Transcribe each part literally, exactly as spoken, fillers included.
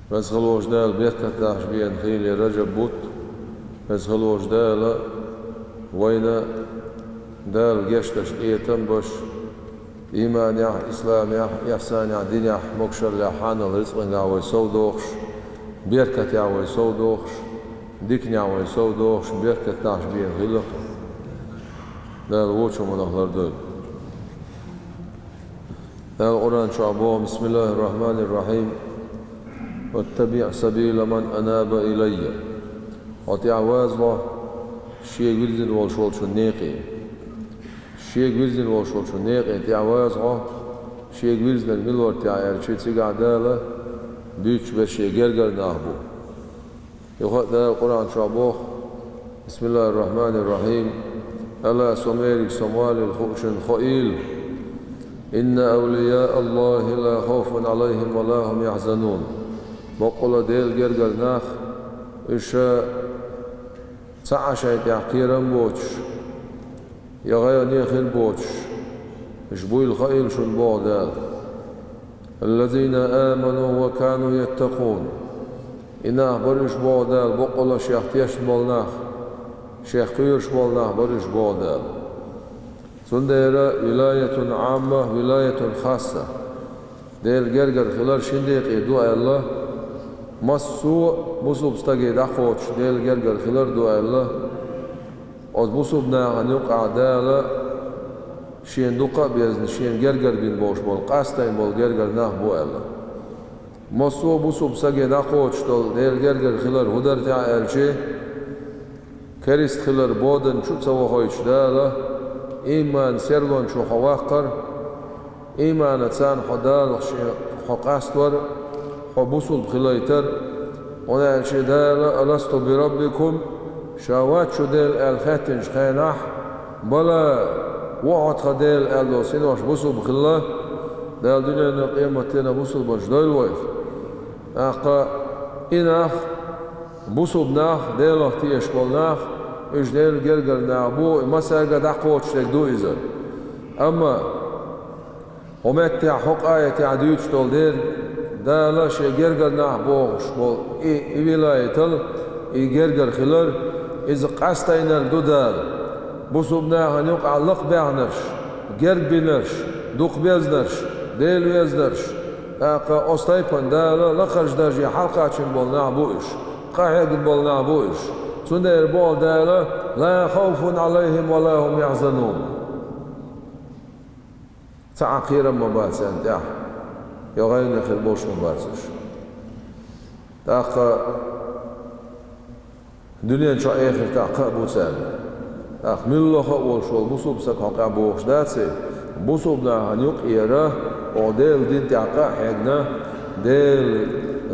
Веза хилла волчу Дала беркат дахьаш беана хийла Ражаб бутт. Веза хилла волчу Дала вайна Дала гечдеш, къинхетам беш, ийманехь, исламехь, ихсанехь, динехь, могушаллехь, хьанал рицкъанехь вай совдохуш, беркатехь вай совдохуш, диканехь вай совдохуш, беркат дахьаш беана хийла-кх. Дала вочу хӀуманах лардойла. Дала Къуръан чохь боху: «Бисмиллахир-рахманир-рахим. Ваттаби' сабила ман анаба илайя». Хьо тӀаьхьа ваза гӀо Шега вирзина волуш волчун некъе. Шега вирзина волуш волчун некъе тӀаьхьа ваза гӀо, Шега вирзинарг мила вара те аьлча, цигахь Дала буьйцуш берш Шен гергара нах бу. Юха а Дала Къуръан чохь боху: «Бисмиллахир-рахманир-рахим. Ала, со мериг, со молла хуучун хоийла. Инна авлияа Аллахи ла хавфун алайхим ва ла хум яхзанун». Баккъала Делан гергара нах, уьш ца Ӏа шайн тӀехь кхерам боцуш, я гӀайгӀане хир боцуш, уьш буйла хаийла шуна, боху Дала. «Аллазина аману ва кану яттакъун». И нах бара уьш, боху Дала, баккъала шех тешна болу нах, шех кхоьруш болу нах бара уьш, боху Дала. Цундела вилаятун Ӏамма, вилаятун хасса. Делан гергара хилар шина декъе ду аьлла, массо а бусулба стаге дӀакхочуш Делан гергара хилар ду аьлла, оцу бусулба нахана юкъахь Дала Шена дукха а безна, Шена гергара бина болуш болу, къастийна болу гергара нах бу аьлла. Массо а бусулба стаге дӀакхочуш долу Делан гергара хилар хӀун дара те аьлча, керста хилар боданчу а ца вахийтуш Дала, ийманан серлончо хьо ваккхар, ийманан царна хьо Далах шен хьо къаствар, хьо бусулба хилийтар, хӀунда аьлча Дала: «Аласту би раббикум?» Ша вац шу Дела аьлла хаьттинчу хенахь, бала, ву хьо тхан Дела аьлла долу синош бусулба хилла, Дала дуьненна, къематденна бусулбанаш дойла вайх. ТӀаккха и нах, бусулба нах, Делах тешаш болу нах, уьш Делан гергара нах бу, и массаьрга дӀакхочуш дерг ду иза. Амма хӀокху меттехь, хӀокху аятехь дуьйцуш долу Дела, Дала Шен гергара нах бохуш болу и, и вилаятал, и гергара хилар, иза къастийнарг ду Дала. Бусулба нахана юкъахь лакхабаьхнарш, герга бинарш, дукха безнарш, Дела везнарш, тӀаккха оцу тайпана Дала лакхарчу дарже хьалакхачийна болу нах бу уьш, къахьегна болу нах бу уьш. Цундела боху Дала: «Ла хавфун алайхим ва ла хум яхзанун». Цхьа а кхерам ма бац царна тӀехь, я гӀайгӀане хир болуш ма бац уьш. ТӀаккха дуьнен чохь, эхартахь кхаъ бу царна. ТӀаккха муьлхха а волуш волу бусулба стаг хьо къа бохуш дац и, бусулба нахана юкъера, оха Делан дин тӀехь къа а хьегна, Дела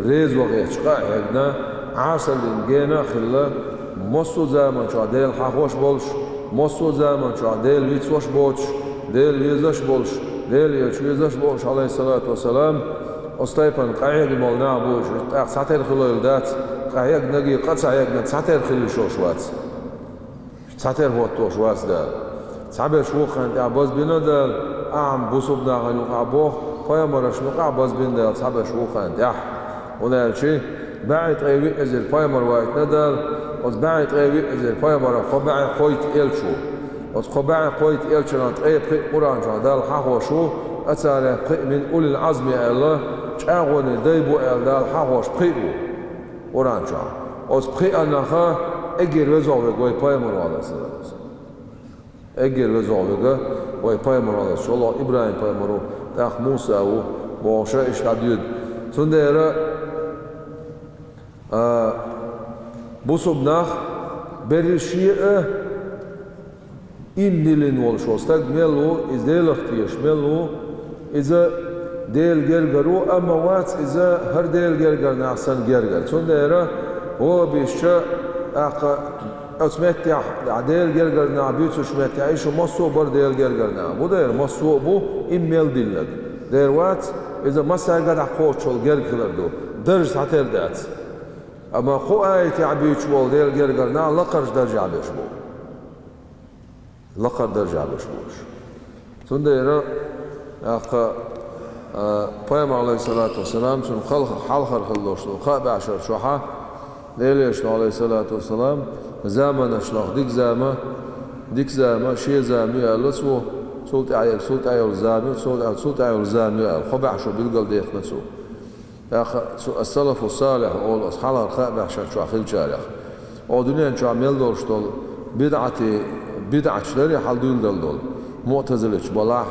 резо гӀерташ къа а хьегна, Ӏасаллин гена а хилла, массо а заман чохь Дела хьахош болуш, массо а заман чохь Дела вицвеш боцуш, Дела везаш болуш, Дела Элча везаш болуш, алейхиссалату вассалам, оцу тайпана къахьегна болу нах бу уьш, тӀаккха цхьатера хилийла дац, къахьегнарг а, къа ца хьегнарг а цхьатера хила йиш йолуш вац. Цхьатера хӀоттош вац Дала. Цхьаберш вукхарна тӀехь базбина Дала, ахьа бусулба нахана юкъахь боху, пайхамаршна юкъахь базбина Дала цхьаберш вукхарна тӀехь. ХӀунда аьлча бӀе ткъе виъ эзар пайхамар вайтина Дала, оцу бӀе ткъе виъ эзар пайхамарах кхо бӀе кхойтта элча ву. Оцу кхо бӀе кхойтта элчанах ткъе пхиъ Къуръан чохь Дала хьахош ву, ацарех пхиъ мин улил Ӏазми аьлла, чӀагӀонийн дай бу аьлла Дала хьахош пхиъ ву Къуръан чохь. Оцу пхиъанах эггара везагӀа верг вай пайхамар ву, алейхиссалату вассалам. Эггара везагӀа верг вай пайхамар ву, шолгӀа ИбрахӀим пайхамар ву, тӀаккха Муса ву, бохуш иштта дӀадоьду. Цундела, а, бусулба нах берриш а иман диллина волуш волу стаг мел ву, иза Делах тешаш мел ву, иза Делан гергара ву, амма вац иза хӀара Делан гергара нах санна гергара. Цундела ваххабисташа, тӀаккха оцу меттехь, Делан гергара нах буьйцучу меттехь, и шу массо а бара Делан гергара нах. Бу дера, массо а бу, иман мел диллинарг. Дера вац, иза массаьрга дӀакхочуш волу герга хилар ду. Даржа цхьатера дац. Амма кху аятехь буьйцуш болу Делан гергара нах лакхарчу даржехь берш бу. Лакхара даржехь берш бу уьш. Цундела, тӀаккха, А, Пайхамар, алейхиссалату вассалам, цуьнан хьалха-, хьалхара хилла долуш долу кхаа бӀешар чохьа, Делан Элчано, алейхиссалату вассалам, заманаш лаха дика зама, дика зама, шен зама ю аьлла цо, цул тӀаьхьа, цул тӀаьхьа йолу зама ю, цул тӀаьхьа, цул тӀаьхьа йолу зама ю аьлла, кхо бӀешо билгалдаьккхина цо. ТӀаккха цу ас-салафу салихь олу ас хьалхара кхаа бӀешар чохь хилчарех. Оха дуьнен чохь мел долуш долу бидӀати, бидӀаташ дарий хьалдуьйладала долу. Муътазилаташ балахь,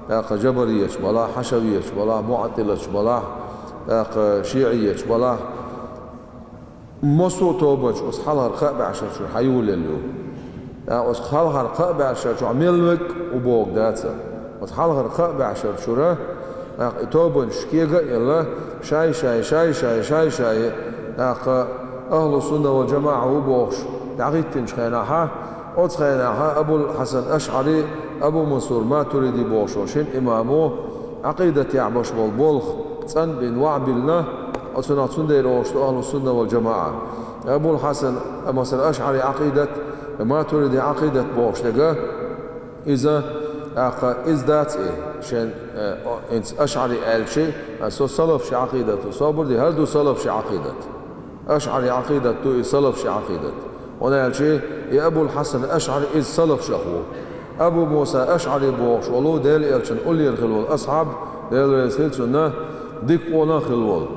тӀаккха жабарияташ балахь, хьашавияташ балахь, муъаттилаташ балахь, тӀаккха шиъияташ балахь. Массо а тобанаш оцу хьалхара кхаа бӀешар чуьра хьайолаелла ю. ТӀаккха оцу хьалхара кхаа бӀешар чохь мел верг а ву бохург дац. Оцу хьалхара кхаа бӀешар чуьра, тӀаккха и тобанаш кега а елла, шай-шай, шай-шай, шай-шай, тӀаккха ахлу сунна вал жамаӀа ву бохуш, дӀахӀиттинчу хенахьа, оцу хенахьа Абул Хьасан Ашъари, Абу Мансур Матуриди бохуш волу шина имамо Ӏакъидатехь беш болу болх цӀанбина, вахьбиллина, оцунах цундела олуш ду ахлу сунна вал жамаӀа. Абул Хьасан, масала, Ашъари Ӏакъидат, Матуриди Ӏакъидат бохуш дерг, иза, тӀаккха иза дац и, шен, э, о, хӀинца Ашъари аьлчи, а, со салаф ши Ӏакъидат ву, собар де, хӀара ду салаф ши Ӏакъидат. Ашъари Ӏакъидат ду и салаф ши Ӏакъидат. ХӀунда аьлча и Абул Хьасан Ашъари иза салаф шах ву. Абу Муса Ашъари бохуш волу Делан Элчан уллера хилла волу асхьаб, Дела реза хила цунна, дика къонах хилла волу.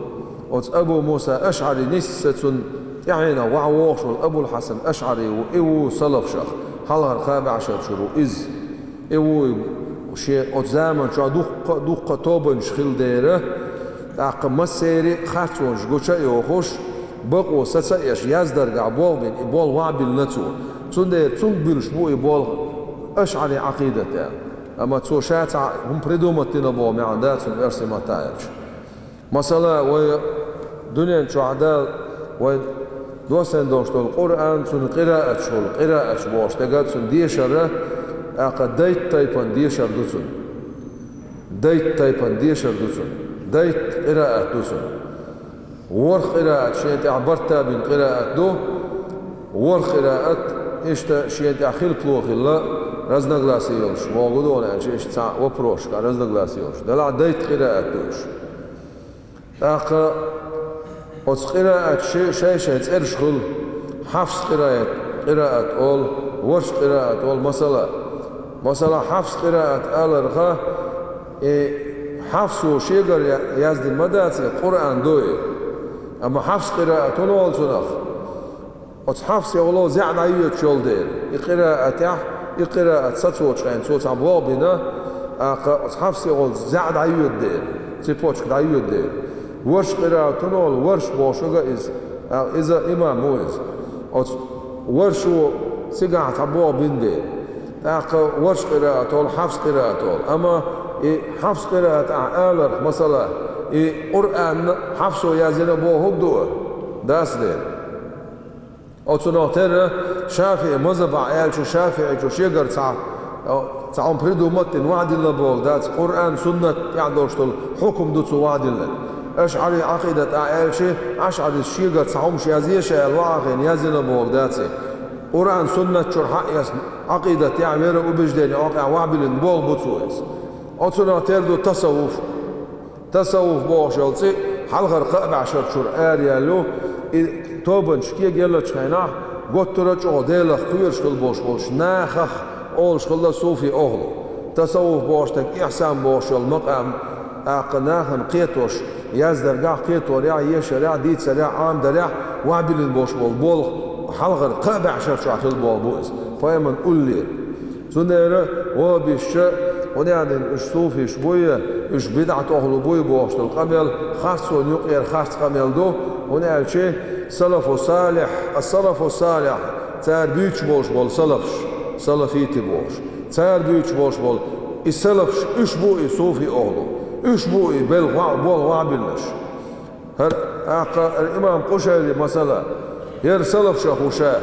Оцу Абу Муса Ашъари нисса цунна тӀаьхьенах вахьа вогӀуш волу Абул Хьасан Ашъари ву, и ву салаф шах, хьалхара кхаа бӀешар чуьра ву иза. И ву шен оцу заман чохь дуккха, дуккха тобанаш хилла дера, тӀаккха массеран а харцонаш гуча а йохуш, бакъо саца а еш, яздаргахь болх бина, и болх вахьбиллина цо. Цундела цуьнга буьллуш бу и болх Ашъари Ӏакъидат аьлла. Амма цо ша цхьа хӀума придумать дина боху маьӀна дац цуьнан, оьрсийн маттахь аьлча. Масала, вай дуьнен чохь Дала вайна доссийна долуш долу Къуръан, цуьнан къирааташ волу, къирааташ бохуш дерг, цуьнан дешар, тӀаккха дейтта тайпана дешар ду цуьнан. Дейтта тайпана дешар ду цуьнан. Дейтта къираат ду цуьнан. ВорхӀ къираат шен тӀехь барт а бина къираат ду, ворхӀ къираат иштта шен тӀехь хилпало хилла, разногласие йолуш, могу ду аьлча, иштта цхьа вопросашкахь разногласие йолуш. Делахь дейтта къираат ду уьш. ТӀаккха оцу къирааташ шай-шай цӀераш хуьлу. Хьафс къираат, къираат олу, ворш къираат олу, масала. Масала, Хьафс къираат аларха, и Хьафсо шегара я-, яздина ма дац, и Къуръан ду и. Амма Хьафс къираат хӀунда олу цунах? Оцу Хьафсе гӀоло зӀе дӀайоьдуш йолу дела, и къираатехь, и къираат сацочу хенахь цо цхьа болх бина, тӀаккха оцу Хьафсе гӀоло зӀе дӀайоьду дела, цепочка дӀайоьду дела. Ворш къираат хӀунда олу, ворш бохуш верг иза, тӀаккха иза имам ву иза. Оцу воршо цигахь цхьа болх бина дела. ТӀаккха ворш къираат олу, Хьафс къираат олу. Амма и Хьафс къираат ахь аларх, масала, и Къуръан Хьафсо яздина бохург ду, дац дела. Оцунах терра ШафиӀи мазхӀабахь аьлча, ШафиӀичо шегара цхьа, цхьа хӀума придумать дина, вахьдиллина бохург дац, Къуръан, суннат тӀехь долуш долу хьукам ду цо вахьдиллинарг. Ашъари Ӏакъидат ахь аьлча, ашъарис шегара цхьа хӀумаш язъе ша аьлла, вахьа хиъна яздина бохург дац и. Къуръан, суннат чуьра хьаэцна Ӏакъидат тӀехь, вера, убеждение, хьокъехь вахьбиллина болх бу цо иза. Оцунах тера ду тасаввуф. Тасаввуф бохуш йолу цӀе хьалхара кхаа бӀешар чуьра араяьлла ю, и тобанаш кегаеллачу хенахь, гуттара а чӀогӀа Делах кхоьруш хилла болуш болчу нахах олуш хилла суфи охӀлу. Тасаввуф бохуш дерг ихсан бохуш йолу макъам, тӀаккха нахана кхетош, яздаргахь, кхеторехь, ешарехь, дийцарехь, Ӏамдарехь, вахьбиллина болуш болу болх хьалхара кхаа бӀешар чохь хилла болу бу иза, пайхамаран уллера. Цундела ваххабисташа, хӀунда аьлла уьш суфиш буй, уьш бидӀат охӀлу буй бохуш долу къамел харцонна юкъера харц къамел ду, хӀунда аьлча салафу салихь, ас-салафу салихь, цара буьйцуш болуш болу салафаш, салафити бохуш. Цара буьйцуш болуш болу и салафаш, уьш бу и суфи охӀлу, уьш бу и белхан болх вахьбиллинарш. ХӀара, тӀаккха хӀара имам Къушайри, масала, хӀара салаф шах ву ша.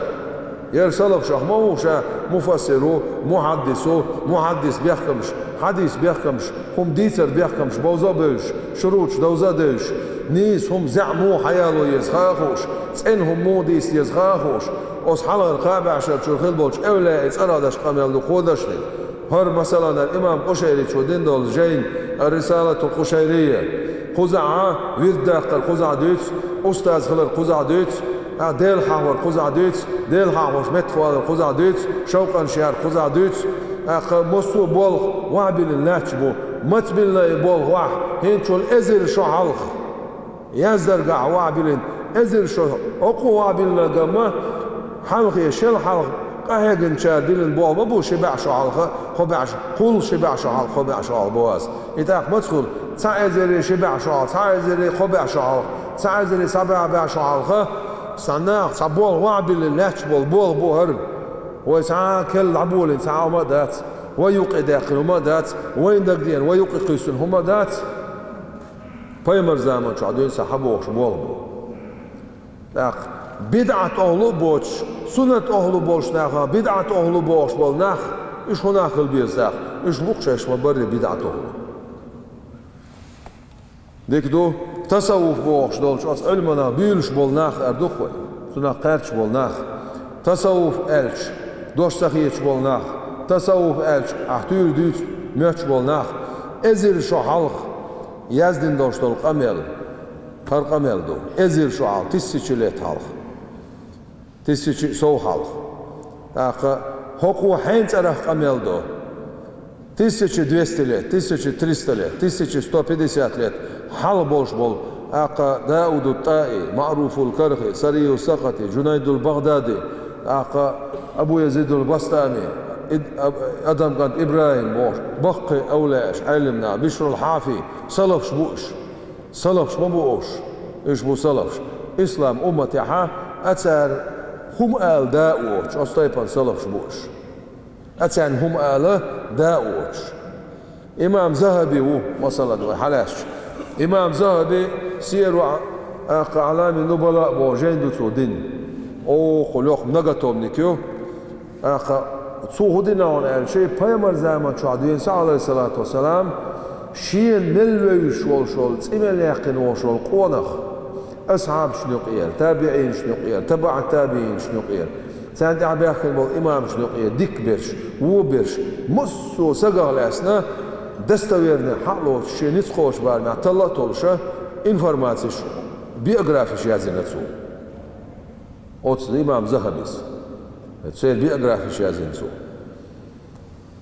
ХӀара салаф шах ма ву ша, муфассир ву, мухьаддис ву, мухьаддис бехкамаш, хьадис бехкамаш, хӀума дийцар бехкамаш бовза а бевзаш, шуруташ довза а девзаш, нийса хӀума зӀе муха хьаяло еза хаа а хууш, цӀена хӀума муха дийца деза хаа а хууш, оцу хьалхара кхаа бӀешар чуьра хилла болчу эвлаяийн цӀарах деш къамел ду кхо дашниг. ХӀара, масала, имам Къушайричо дина долу жайна, ар-Рисалатул Къушайрия. Кхузахь вирд даккхар кхузахь дуьйцу, устаз хилар кхузахь дуьйцу, а, Дела хьахор кхузахь дуьйцу, Дела хьахош меттахвалар кхузахь дуьйцу, шовкъанаш яр кхузахь дуьйцу, тӀаккха массо а болх охьабиллина лаьтташ бу. Маца биллина и болх охьа? ХӀинцачул эзар шо хьалха. Яздаргахь охьабиллина, эзар шо хӀокхо охьабиллина гамма, хьалхе шел хьалха къахьегначара биллина болх ма бу ши бӀе шо хьалха, кхо бӀе шо, кхул ши бӀе шо хьалха, кхо бӀе шо хьалха боху ас. И тӀаккха маца хуьлу? Цхьа эзаре ши бӀе шо хьалха, цхьа эзаре кхо бӀе шо хьалха, цхьа эзаре цхьа бӀе шо хьалха, цхьа нах, цхьа болх охьабиллина лаьтташ болу болх бу хӀара. Вай цхьа а керла дӀаболийна цхьа хӀума а дац, вай юккъе даьккхина хӀума а дац, вайна дагадеана вай юккъе кхуьссина хӀума а дац. Пайхамар заман чохь дуьйна сан хьан бохуш болу бу. ТӀаккха бидӀат охьалу а боцуш, суннат охьалу болуш нахах, бидӀат охьалу бохуш болу нах, уьш хӀун нах хила беза тӀаккха? Уьш бу-кх шаьш ма-барра бидӀат охьалу. Дика ду, тасаввуф бохуш долчу оцу Ӏилманах буьйлуш болу нах эр ду-кх вай, цунах кхаьрдаш болу нах. Тасаввуф аьлча, дош ца хеташ болу нах, тасаввуф аьлча, ахь туьйра дуьйцу моьттуш болу нах, эзар шо хьалха яздина долуш долу къамел, хӀара къамел ду, эзар шо хьалха, тысяча лет хьалха, тысяча сов хьалха. ТӀаккха хӀокхо хьенан цӀарах къамел до? Тысяча двести лет, тысяча триста лет, тысяча сто пятьдесят лет хьалха болуш болу, тӀаккха Дауду ТӀаи, МаӀруфул Кархи, Сарию Сакъати, Жунайдул Багъдади, тӀаккха Абу Язидул Бастами, Ид-, Ад-, Адам кӀант ИбрахӀим бохуш, баккхий эвлаяаш, Ӏелимнах, Бишрул Хьафи, салафаш бу уьш. Салафаш ма бу уьш, уьш бу салафаш. Ислам умматехьа а цара хӀума ала да а воцуш, оцу тайпана салафаш бу уьш. А царна хӀума ала да а воцуш. Имам ЗахӀаби ву, масала, вай хьалаьцча. Имам ЗахӀаби Сияру а-, тӀаккха АӀламин Нубала а боху жайна ду цо дина. Оха лох многотомник ю. ТӀаккха цо хӀун дина хьуна аьлча, пайхамар заман чохь дуьйна сан, Ӏалайхиссалату вассалам, шена мел вевзаш волуш волу, цӀе мел яьккхина волуш волу къонах, асхьабашна юкъера, табиӀинашна юкъера, табаӀат-табиӀинашна юкъера, царна тӀаьхьа баьхкина болу имамашна юкъера, дика берш, вон берш, массо а сагах лаьцна, достоверный хьалоцуш, шен ницкъ кхочу барамехь талла а толуша, информацеш, биографеш яздина цо. Оцу имам ЗахӀабис. Церан биографеш яздина цо.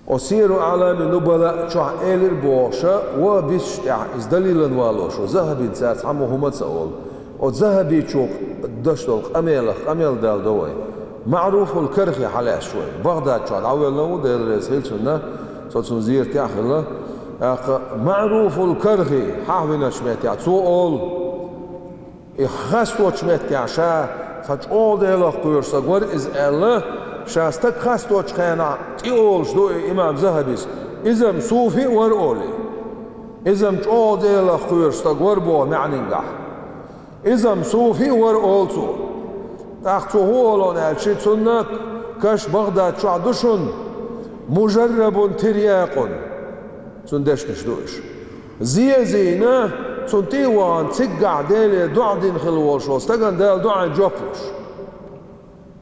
Оцу Сияру АӀламин Нубала чохь элира бохуша, вахӀабисташ тӀехь иза далилан валош ву, ЗахӀабин цара цхьаммо хӀума а ца олу. Оцу ЗахӀабичо деш долу къамелах къамел дала до вай. МаӀруфул Кархи хьалаьцча вай. Багъдад чохь дӀавоьллина ву, Дела реза хила цунна, со цунна зератехь а хилла. ТӀаккха МаӀруфул Кархи хьахвинарчу меттехь цо олу. И хасточу меттехь ша цхьа чӀогӀа Делах кхоьруш стаг вара иза аьлла, ша стаг хасточу хенахь тӀе олуш ду и имам ЗахӀабис, иза-м суфи а вара олий. Иза-м чӀогӀа Делах кхоьруш стаг вара боху маьӀнингахь. Иза-м суфи а вара олу цо. ТӀаккха цо хӀун олу аьлча, цунна каш Багъдад чохь ду шуна, мужаррабун тирьякъун. Цуьнан дешнаш ду уьш. Зе а зийна, цунна тӀе а вахана, циггахь Деле доӀа дина хилла волуш волу стагана Дала доӀан жоп луш.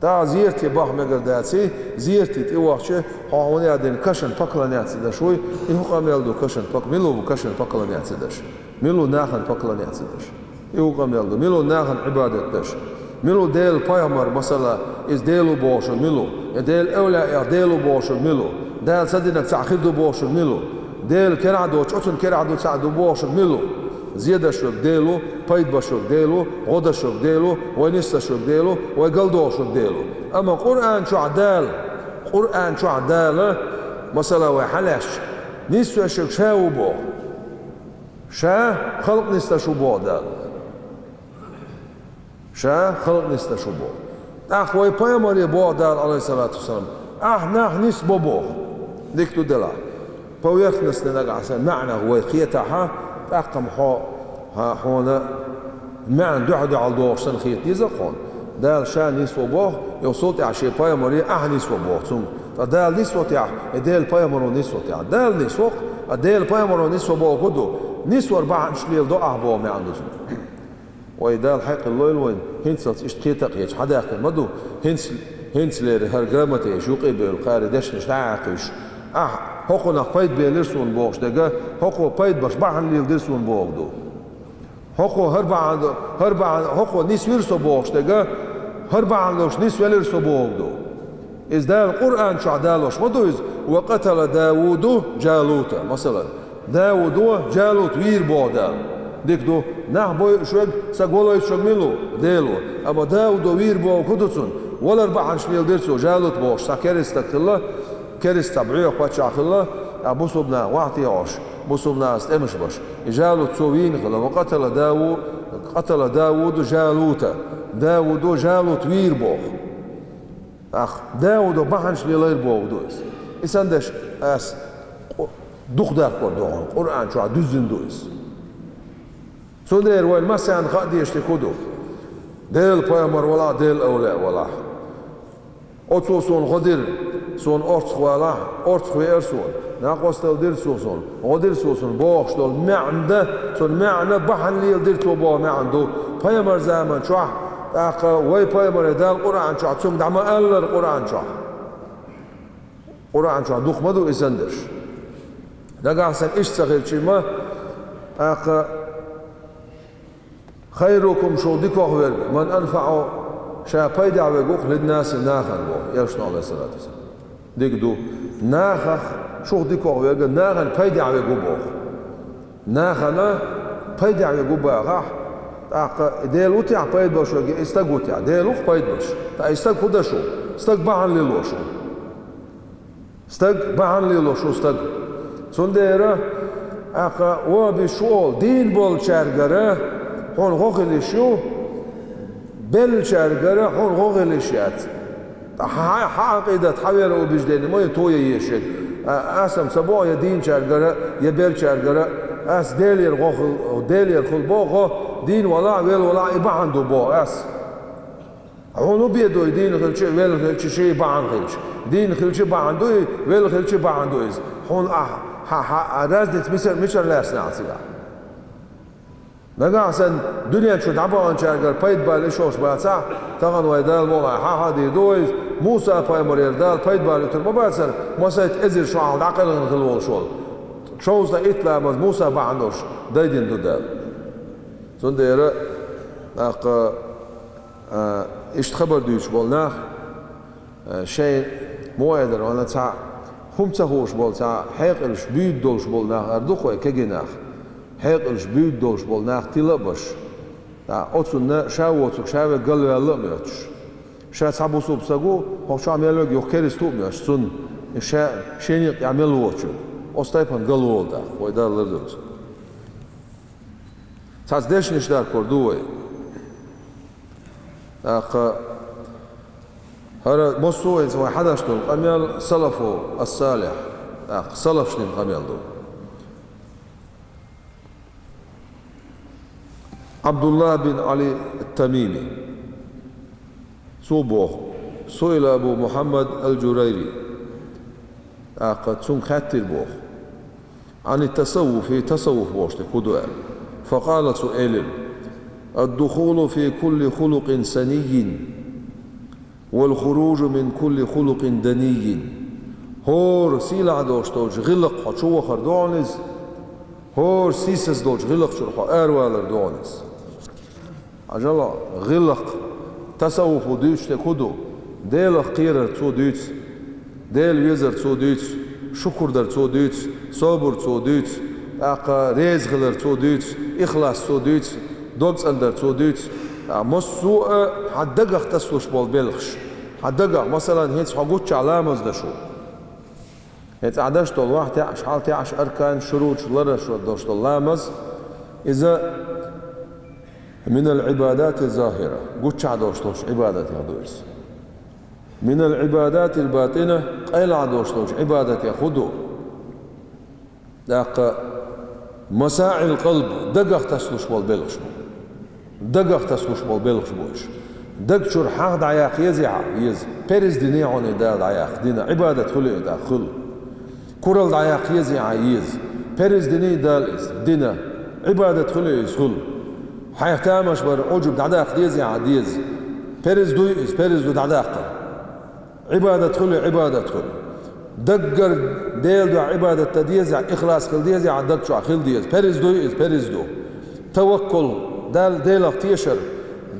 ТӀаккха зерате баха мегар даций, зерате тӀе вахча, хьо хьуна яздина кашан поклоняться даш вуй, и хӀун къамел ду кашан пок-, мила ву кашан поклоняться даш? Мила ву нахана поклоняться даш? И ву къамел ду. Мила ву нахана Ӏибадат даш? Мила ву Делан пайхамар, масала, иза Дела ву бохуш ву мила ву? Я Делан эвлаяэх Дела ву бохуш ву мила ву? Дала ца динарг цхьаъ хир ду бохуш ву мила ву? Дела керахь доцуш, оцунна керахь ду цхьаъ ду бохуш ву мила ву? Зе даш верг Дела ву, пайда беш верг Дела ву, гӀо деш верг Дела ву, вай нисдеш верг Дела ву, вай галдохуш верг Дела ву. Амма Къуръан чохь Дала, Къуръан чохь Дала, масала, вай хьалаьцча, нисвеш верг ша ву боху. Ша халкъ нисдеш ву боху Дала. Ша халкъ нисдеш ву боху. ТӀаккха вай пайхамаре боху Дала, Ӏалайхиссалату вассалам, ахь нах нисбо боху. Дика ду делахь. Поверхностный нагахь сан маьӀнах вай кхетахьа, тӀаккха-м хьо, хьо-, хьуна маьӀна дуьхьал-дуьхьал догӀуш санна хета деза хьуна. Дала ша нисво боху, йо, цул тӀаьхьа шен пайхамаре ахь нисво боху цунга. Ткъа Дала нисво техьа, я Делан пайхамаро нисво техьа. Дала нисво-кх, а Делан пайхамаро нисво боху хӀун ду? Нисвар бахьанаш леладо ахь боху маьӀна ду цунна. Вай Дала хьекъал лойла вайна, хӀинцалц иштта кхета а кхеташ, хьадаьккхина ма ду, хӀинц-, хӀинцалера хӀара грамотеш юкъе бевлла кхара дешнаш дӀа а кхуьйсуш. Ахь ХӀокхунах пайда белира суна бохуш дерг, хӀокхо пайда беш бахьана леладира суна бохург ду. ХӀокхо хӀара бахьана, хӀара бахьана, хӀокхо нисвира со бохуш дерг, хӀара бахьана долуш нисвелира со бохург ду. Иза Дала Къуръан чохь далош ма ду иза: «Ва къатала Давуду Джалута», масалан. Даудо Джалут вийр боху Дала. Дика ду, нах бойуш верг, са голойтуш верг мила ву? Дела ву. Амма Даудо вийр боху хӀун ду цунна? Валар бахьанаш леладира цо, Джалут бохуш цхьа керста стаг хилла, керста цхьа бӀоьха паччахь хилла, а бусулба нах вахьте Ӏош, бусулба нахаца тӀемаш беш. И Джалут цо вийна хилла, ва къатала Даву-, къатала Давуду Джалута. Даудо Джалут вийр боху. ТӀаккха Даудо бахьанаш лелайра боху ду иза. И санна деш ас къу-, дукха даккхар ду хьуна, Къуръан чохь дуьззина ду иза. Цундела вайн массарна хаа дезаш дерг хӀун ду? Делан пайхамар валахь, Делан эвлаяъ валахь. Оцо суна гӀо дира, суна орцах валахь, орцах веара суна. Накъосталла дира цо суна, гӀо дира цо суна бохуш долу маьӀна дан, цунна маьӀна бахьана леладира цо боху маьӀна ду. Пайхамар заман чохь, тӀаккха вай пайхамаре Дала Къуръан чохь цуьнга дӀа ма аллара Къуръан чохь. Къуръан чохь дукха ма ду и санна дерш. Нагахь санна иштта ца хилчи ма, тӀаккха «Хайрукум», шух дикох верг, «ман анфаӀу», ша пайдехь верг ву-кх, «линнаси», нахана боху, элчано, Ӏалайхиссалату вассалам. Дика ду. Нахах шух дикох верг, нахана пайдехь верг ву боху. Нахана пайдехь верг ву бахахь, тӀаккха Дела ву техь пайда беш верг, и стаг ву техь? Дела ву-кх пайда беш. Ткъа и стаг хӀун деш ву? Стаг бахьана лелош ву. Стаг бахьана лелош ву стаг. Цундела, тӀаккха, вон бис шу олу, дийна болчаьргара хьуна гӀо хила йиш ю, беллачаьргара хьуна гӀо хила йиш яц. Ткъа хьан, хьан Ӏакъидат, хьан вероубеждение ма ю тоян езаш ерг. А, ас-м ца боху я дийначаьргара, я беллачаьргара, ас Делера гӀо хила, Делера хуьлу боху гӀо, дийна валахь, велла валахь, и бахьана ду боху ас. Хьуна бен ду и дийна хилча а, велла хилча а, шен бахьана хилча. Дийна хилча а бахьана ду и, велла хилча а бахьана ду иза. Хьуна ахь, хьан, хьан, а разница мичара, мичара лаьцна ахь цигахь? Нагахь санна дуьнен чу дӀабаханчаьргара пайда бала йиш йолуш бацахь, тахана вай Дала мукъалахь хьан хьан дийр ду вай иза? Муса-пайхамарера Дала пайда бала йитира ма бацара, масех эзар шо хьалха дӀакхелхина хилла волуш волу. Шовзткъе итт ламаз Муса бахьана долуш дайдина ду Дала. Цундела, тӀаккха, а, иштта хабар дуьйцуш болу нах, а, шайн муайдар вана цхьа хӀума ца хууш болу, цхьа хьекъалш буьйда долуш болу нах ара ду-кх вай, кегий нах. Хьекъалш буьйда долуш болу нах тила а беш. ТӀаккха оцунна ша воцург ша верг галваьлла а моьттуш. Ша цхьа бусулба стаг ву, хӀокху чохь мел верг юха керста ву а моьттуш, цунна ша шен некъа тӀехь мел воцург. Оцу тайпана галволу тӀаккха, вай Дала лардойла цунах. Цхьацца дешнаш дархор ду вай. ТӀаккха хӀара массо а вайца вай хьадеш долу къамел салафу ас-салихь, тӀаккха салафашна къамел ду. Абдулла бин Али ат-Тамими. Цо боху: «Суила Абу Мухаммад ал-Джурайри». ТӀаккха цуьнга хаьттира боху: «Ани тасаввуфи, тасаввуф бохуш дерг хӀун ду?» аьлла. Факъала, цо элира: «Ад-духулу фи кулли хулукъин саниййин, вал хуружу мин кулли хулукъин даниййин». ХӀора сийлахь долуш долчу гӀиллакх хьо чу вахар ду хьуна иза, хӀора сийсаз долчу гӀиллакх чуьра хьо аравалар ду хьуна иза. Хьажал, гӀиллакх, тасаввуфо дуьйцуш дерг хӀун ду? Делах кхерар цо дуьйцу, Дела везар цо дуьйцу, шукур дар цо дуьйцу, собар цо дуьйцу, тӀаккха реза хилар цо дуьйцу, ихлас цо дуьйцу, дог цӀандар цо дуьйцу. ТӀаккха массо а хьан дагах тасалуш болу белхаш. Хьан дагах, масалан, хӀинца хьо гуччахь ламаз деш ву. ХӀинца ахь деш долу вахь-теӀаш, хьал-теӀаш, аркан, шуруташ, лараш долуш долу ламаз, иза минал Ӏибадати захира, гуччахь долуш долчу Ӏибадатех ду иза. Минал Ӏибадатил батина, къайлахь долуш долчу Ӏибадатех хӀун ду? ТӀаккха масаӀил къалб, дагах тасалуш болу белхаш бу. Дагах тасалуш болу белхаш бу уьш. Даг чуьра хьагӀ дӀаяккха езий хьан? Еза. Перз диний хьуна и Дала дӀаяккха? Дина. Ӏибадат хуьлий и тӀаккха? Хуьлу. Куралла дӀаяккха езий хьан? Еза. Перз диний Дала иза? Дина. Ӏибадат хуьлий иза? Хуьлу. Хьайх тамаш бар Ӏуьджуб дӀадаккха дезий хьан? Деза. Перз дуй иза? Перз ду дӀадаккха. Ӏибадат хуьлий? Ӏибадат хуьлу. Даггара Делан дуьхьа Ӏибадат дан дезахь, ихлас хила дезахь, хьан даг чохь хила деза. Перз дуй иза, перз ду. Таваккул, Дал-, Делах тешар.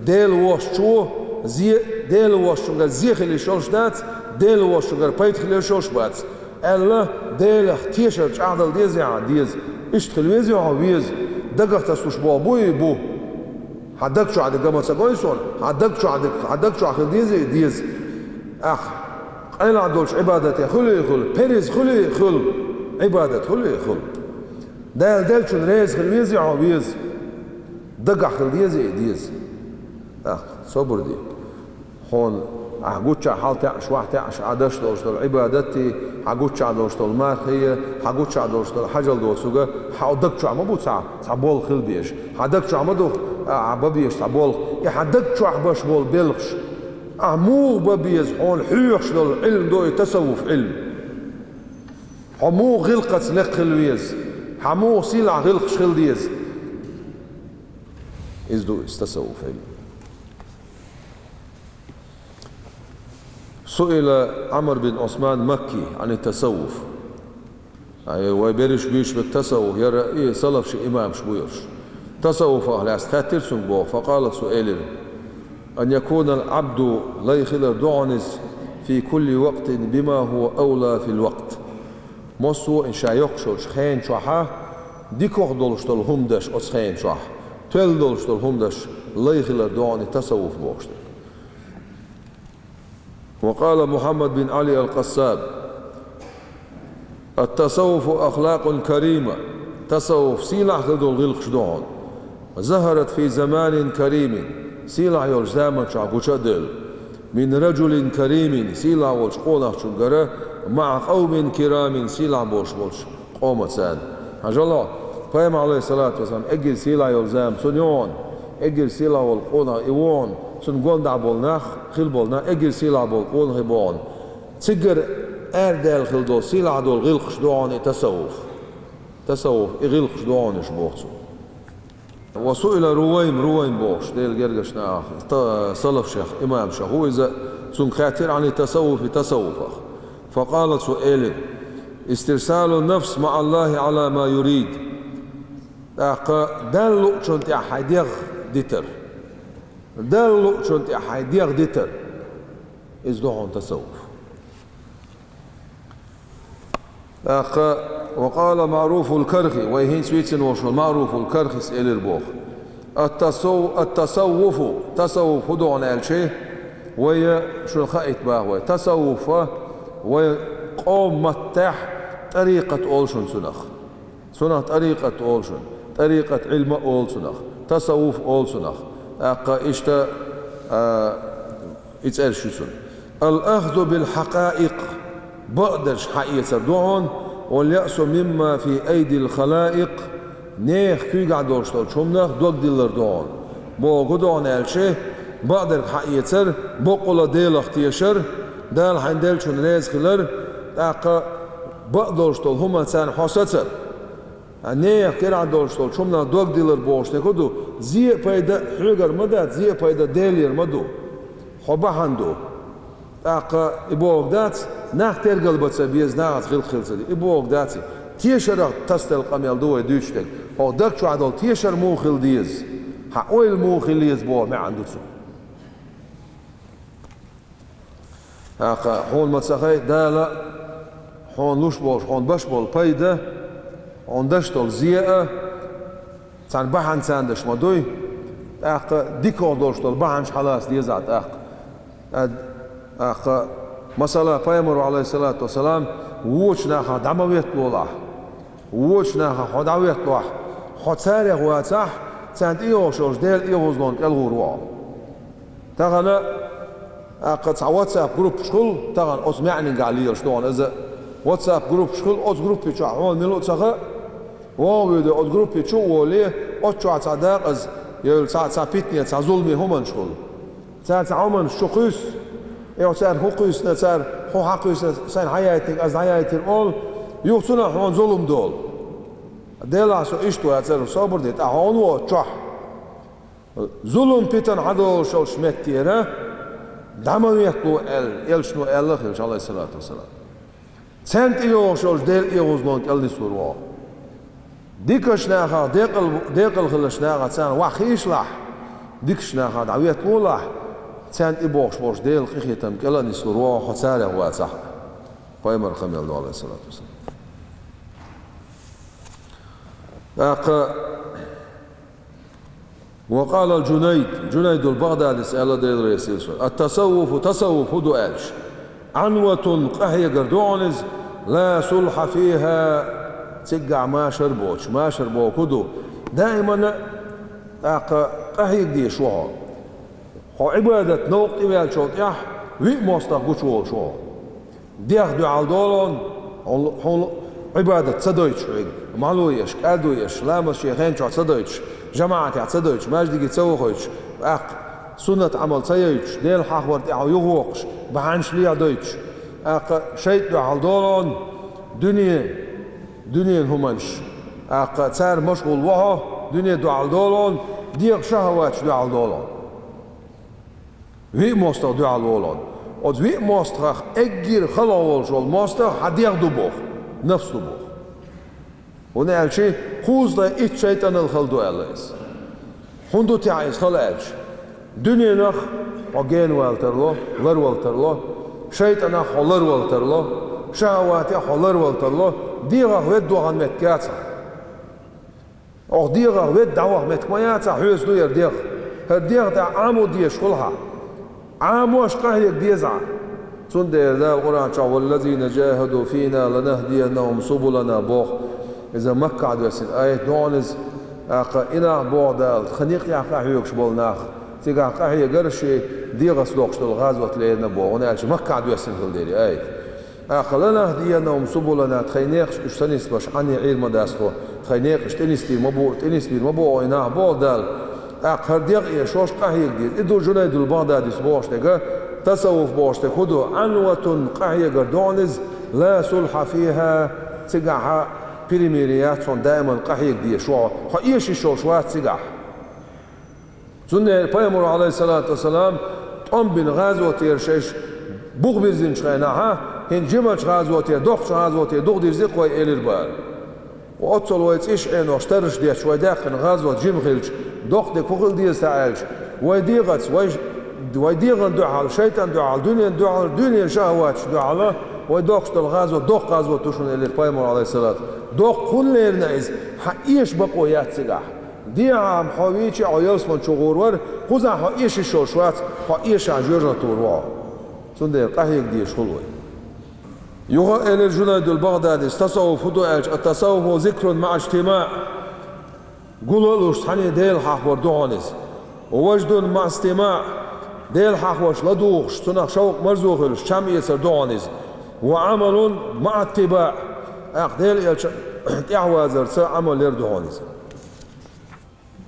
Дела воцчо зе, Дела воцчуьнгара зе хила йиш йолуш дац, Дела воцчуьнгара пайда хила йиш йолуш бац. Аьлла, Делах тешар чӀагӀдала дезахь, деза. Иштта хила везий хьо, веза. Дагах тасалуш болх буй, бу. Хьан даг чохь дерг ма ца гой суна, хьан даг чохь дерг, хьан даг чохь хила дезий, деза. Ахь къайлахь долчу Ӏибадате хуьлий хуьлу, перз хуьлий хуьлу, Ӏибадат хуьлий хуьлу. Дала деллачунна реза хила везий хьо, веза. Дагахь хила дезий, деза. Ахь собар де. Хьуна ахь гуччахь хьалатаьӀаш, вахьатаьӀаш, ахь деш долуш долу Ӏибадатий, хьан гуччахь долуш долу мархий, хьан гуччахь долуш долу хьажал доцург, хьан даг чохь ма бу цхьа, цхьа болх хила безаш. Хьан даг чохь ма ду ахь бан безаш цхьа болх. И хьан даг чохь беш болу белхаш, ахь муха бан беза, хьуна хьоьхуш долу Ӏилма ду и тасаввуф Ӏилма. Хьо муха гӀиллакхаца лекха хила веза, хьан муха сийлахь гӀиллакхаш хила деза. Иза ду иза тасаввуф Ӏилма. سئل عمرو بن عثمان المكي عن التصوف. Ай, вай берриш буьйцуш берг тасаввуф яра, и салаф ши имамаш бу ерш. Тасаввуфах лаьцна хаьттира цуьнга боху, فقال, цо элира: أن يكون العبد, лай хилар ду хьуна иза, في كل وقت بما هو أولى في الوقت. Массо а ша йоккхуш йолчу хенан чохь дикох долуш долу хӀума деш оцу хенан чохь, тоьлла долуш долу хӀума деш лай хилар ду хьуна и тасаввуф бохуш дерг. وقال محمد بن علي القصاب: التصوف أخلاق كريمة. Тасаввуф сийлахь хила долу гӀиллакхаш ду хьуна. ظهرت في زمان كريم, сийлахь йолчу заман чохь гуча а девлла. من رجل كريم, сийлахь волчу къонахчуьнгара, مع قوم كرام, сийлахь болуш болчу къомаца. Хьажал хьо, Пайхамар, Ӏалайхиссалату вассалам, эггара сийлахь йолу зама цунна ю хьуна, эггара сийлахь волу къонах и ву хьуна, цунна гондахь болу нах, хила болу нах, эггара сийлахь болу къонах и бу хьуна. Цигара арадаьлла хила долу, сийлахь долу гӀиллакхаш ду хьуна и тасаввуф. Тасаввуф, и гӀиллакхаш ду хьуна уьш боху цо. وسئل رويم, Рувайм бохуш, Делан гергарчу нахах, та-, салафех, имамех ву иза, цуьнга хаьттира عن التصوف, тасаввуфах. فقال, цо элира: استرسال النفس مع الله على ما يريد. ТӀаккха Далла луучунна тӀехь хьайн дегӀ дитар. Далла луучунна тӀехь хьайн дегӀ дитар. Иза ду хьуна тасаввуф. ТӀаккха, وقال معروف الكرخي, вай хӀинца вийцина волуш волу МаӀруфул Кархис элира боху: التصو-، التصوف, тасаввуф хӀун ду хьуна аьлча, вай шуна хаийта боху вай. Тасаввуф вай къоман маттахь тӀарикъат олу шуна цунах. Цунах тӀарикъат олу шуна. ТӀарикъат Ӏилма олу цунах. Тасаввуф олу цунах. ТӀаккха иштта, а, и цӀераш ю цунна. الأخذ بالحقائق, бакъдерш хьаэцар ду хьуна, واليأس مما في أيدي الخلائق, нехан куьйгахь долуш долчу хӀуманах дог диллар ду хьуна. Боху ду хьуна аьлча, бакъдерг хьаэцар, бакъволу Делах тешар, Дала хьайн деллачунна реза хилар, тӀаккха бакъдолуш долу хӀуманца хьо сацар. Ткъа нехан куьйгахь долуш долчу хӀуманах дог диллар бохуш дерг хӀун ду? Зе а пайда хьоьгара ма дац, зе а пайда Делера ма ду. Хьо бахьана ду. ТӀаккха и бохург дац, нах тергал бан ца беза, нахаца гӀиллакх хила ца деза. И бохург дац и. Тешарах тасаделла къамел ду вай дуьйцуш дерг. Хьо даг чохь долу тешар муха хила деза? Хьан ойла муха хила еза боху маьӀна ду цуьнан. ТӀаккха хьуна ма ца хаьа, Дала хьуна луш болуш, хьуна беш болу пайда, хьуна деш долу зе а, царна бахьана царна деш ма дуй, тӀаккха дикох долуш долу бахьанаш хьалаца деза тӀаккха. ТӀаккха, масала, Пайхамар, Ӏалайхиссалату вассалам, вочу нахах дӀа ма ветталахь. Вочу нахах хьо дӀа ветталахь, хьо царех вацахь, царна тӀейогӀуш йолчу Делан оьгӀазлонан кӀел гӀур ву хьо. Тахана, тӀаккха цхьа WhatsApp группаш хуьлу, тахана оцу маьӀнингахь лелаш ду хьуна иза. WhatsApp группаш хуьлу, оцу группи чохь хьуна мила а ца хаьа, вогӀу видео оцу группи чу а волий, оцу чохь цхьа дакъаза евлла цхьа, цхьа питане, цхьа зуламе хӀуманаш хуьлу. Цара цхьа хӀуманаш чу кхуьссу, и хьо цаьрга хӀун кхуьссина, цара хӀун хьан кхуьссина, сайна хьан яйтинарг ас дӀаяйтира олу, юха цунах хьуна зулам долу. Делахь со иштта вацара, собар де, тӀаккха хьо хӀунда ву оцу чохь? Зулам, питана хьадолуш йолчу меттера дӀа ма веттало аьлла, элчано аьлла хилча, Ӏалайхиссалату вассалам. Царна тӀейогӀуш йолчу Делан оьгӀазлонна кӀел нислур ву хьо. Дикачу нахах, декъал-, декъала хиллачу нахах царна ваха хийшалахь, дикачу нахах дӀаветта волахь, царна тӀебогӀуш болчу Делан къинхетам кӀел а нислур ву хьо, хьо царех вацахь а. Пайхамар къамел ду, Ӏалайхиссалату вассалам. ТӀаккха, ва къала аль-Джунайд, Джунайдул БагӀдадис аьлла, Дела реза хила цунна: «Ат-тасаввуфу, тасаввуф хӀун ду аьлча, Ӏанватун, къахьегар ду хьуна иза, ла сулхьа фихӀа, цигахь машар боцуш». Машар бохург хӀун ду? Даимана, тӀаккха, къахьега дезаш ву хьо. Хьо Ӏибадат новкъа тӀеваьллачул тӀаьхьа виъ мостагӀа гучуволуш ву хьо. ДегӀ дуьхьал долу хьуна, хьуна Ӏибадат ца дойтуш хьоьга, мало еш, кӀаьдо еш, ламаз шен хен чохь ца дойтуш, жамаӀатехь ца дойтуш, маьждиге ца вахойтуш, тӀаккха суннат Ӏамал ца йойтуш, Делан хьахор тӀехь юхавоккхуш, бахьанаш леха дойтуш, тӀаккха шайтӀа дуьхьал долу хьуна, дуьне, дуьненан хӀуманаш, тӀаккха цара машгӀул ву хьо, дуьне дуьхьал долу хьуна, дегӀан шахӀаваташ дуьхьал долу хьуна. Виъ мостагӀа дуьхьал волу хьуна. Оцу виъ мостагӀах эггара халагӀа волуш волу мостагӀа хьан дегӀ ду боху, нафс ду боху. ХӀунда аьлча кхузткъе итт шайтӀанал хала ду аьлла иза. ХӀунда ду техь иза хала аьлча? Дуьненах хьо генавала тарло, ларвала тарло, шайтӀанах хьо ларвала тарло, шахӀаватех хьо ларвала тарло, дегӀах ведда вахана меттиг яц хьан. Оха дегӀах ведда дӀаваха меттиг ма яц хьан, хьоьца ду яра дегӀ. ХӀара дегӀ тӀехь Ӏамо дезаш хуьлу хьан. Ӏамош къахьега деза хьан. Цундела Дала Къуръан чохь: «Валлазина джахаду фина ланахдияннахум субулана», – боху. Иза Маккахь доьссина аят ду хьуна иза. ТӀаккха и нах боху Дала, тхан некъ тӀехь къахьоьгуш болу нах, цигахь къахьегара шен дегӀаца доккхуш долу гӀазот лерина боху, хӀунда аьлча Маккахь доьссина хила дерг и аят. ТӀаккха: «Ланахдияннахум субулана», тхайн некъаш уьш ца нисбеш, Ӏанне Ӏийр ма дац тхо, тхайн некъаш тӀенисдийр ма бу, тӀенисбийр ма бу оха и нах, боху Дала. ТӀаккха хӀара дегӀ эшош къахьега деза. И ду Джунайдул БагӀдадис бохуш дерг, тасаввуф бохуш дерг хӀун ду? Ӏанватун, къахьегар ду хьуна иза, ла сулхьа фихӀа, цигахь перемирие яц хьуна, даиман къахьега дезаш ву хьо, хьо эшийш йолуш вац цигахь. Цундела Пайхамаро, Ӏалайхиссалату вассалам, тӀом бина гӀазотера шайш бух бирзинчу хенахь, хӀинца жимачу гӀазотера, доккхачу гӀазотера духадирзи-кх вай, элира бара. Оццул вай цӀийш Ӏенош тарраш детташ, вай даьккхина гӀазот жима хилча, доккха дерг хӀун хила деза те аьлча, вай дегӀаца, вай, вай дегӀан дуьхьал, шайтӀан дуьхьал, дуьнен дуьхьал, дуьнен шахӀаваташ дуьхьал, вай доккхуш долу гӀазот доккха гӀазот ду шуна, элира Пайхамаро, Ӏалайхиссалату. Доккха хӀунда лерина иза? Хьан эша бакъо яц цигахь. Дехьа-м хьо вийча а, хьо ялсамани чу гӀур вара, кхузахь хьо эшийш йолуш вац, хьо эшахь жоьжахатур ву хьо. Цундела къахьега дезаш хуьлу вай. Юха а элира Джунайдул БагӀдадис: тасаввуф хӀун ду аьлча, ат-тасаввуфу зикрун маӀа ижтимаӀ, гул а луш цхьаьна Дела хьахор ду хьуна иза. Ва важдун маӀа истимаӀ, Дела хьахош ладугӀуш, цунах шовкъ-марзо хуьлуш, чам эцар ду хьуна иза. Ва Ӏамалун маӀа иттибаӀ, тӀаккха Делан элчанна тӀаьхьавазарца Ӏамал яр ду хьуна иза.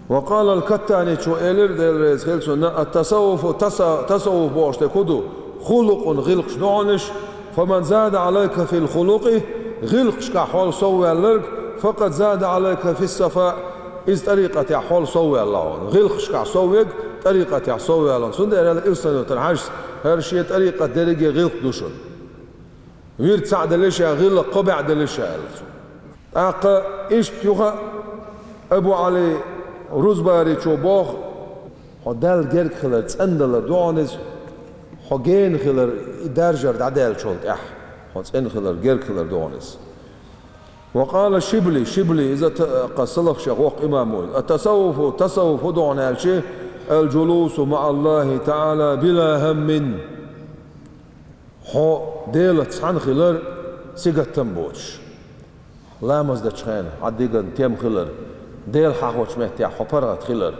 Ва къала аль-Каттани, цо элира, Дела реза хила цунна: «Ат-тасаввуфу, таса-, тасаввуф бохуш дерг хӀун ду? Хулукъун, гӀиллакхаш ду хьуна уьш. Фаман зада Ӏалайка филь-хулукъи, гӀиллакхашкахь хьол совваьлларг, факъад зада Ӏалайка фис-сафа, иза тӀарикъатехь хьол совваьлла хьуна». ГӀиллакхашкахь совверг тӀарикъатехь совваьлла хьуна. Цундела аьлла Илсхан-Юьртара Хьаьжас: «ХӀара шен тӀарикъат дерриге гӀиллакх ду шуна. Вирд цхьаъ делира ша, гӀиллакх кхо бӀе делира ша», – аьлла цо. ТӀаккха иштта юха Абу Ӏали Рузбаричо боху: «Хьо Далла герга хилар цӀандалар ду хьуна иза, хьо гена хилар и даржар дӀадаьллачул тӀаьхьа, хьо цӀена хилар, герга хилар ду хьуна иза». Ва къала Шибли, Шибли, иза та-, кху салафашех воккха имам ву иза: «Ат-тасаввуфу, тасаввуф хӀун ду хьуна аьлча, аль-джулусу маӀа Аллахи таӀала била хӀаммин». Хьо Делаца цхьаьна хилар сингаттам боцуш. Ламаз дечу хенахь хьан деган тем хилар, Дела хьахочу меттехь хьо паргӀат хилар.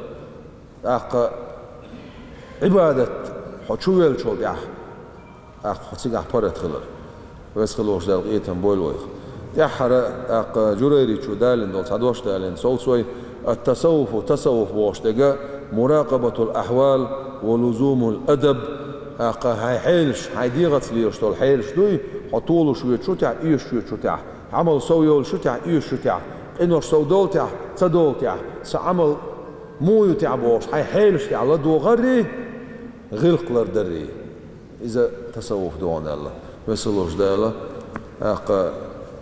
ТӀаккха Ӏибадат хьо чувеллачул тӀаьхьа, тӀаккха хьо цигахь паргӀат хилар. Веза хила волчу Дала къинхетам бойла вайх. ТӀаьххьара, тӀаккха Джурайричо далийна долу цхьа дош далийна, цо аьлла вай: «Ат-тасаввуфу, тасаввуф бохуш дерг, муракъабатул ахьвал ва лузумул адаб». ТӀаккха хьайн хьелаш, хьайн дегӀаца лелаш долу хьелаш дуй, хьо толуш воьдучу тӀехь, оьшуш воьдучу тӀехь, Ӏамал сов йолуш ю тӀехь, оьшуш ю тӀехь, къинош сов долу тӀехь, ца долу тӀехь, сан Ӏамал муха ю тӀехь бохуш, хьайн хьелаш тӀехь ладогӀаррий, гӀиллакх лардаррий. Иза тасаввуф ду хьуна аьлла. Веза волчу Дала ТӀаккха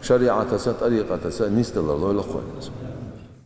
шариӀатаца, тӀарикъатаца нисдалар лойла хьона.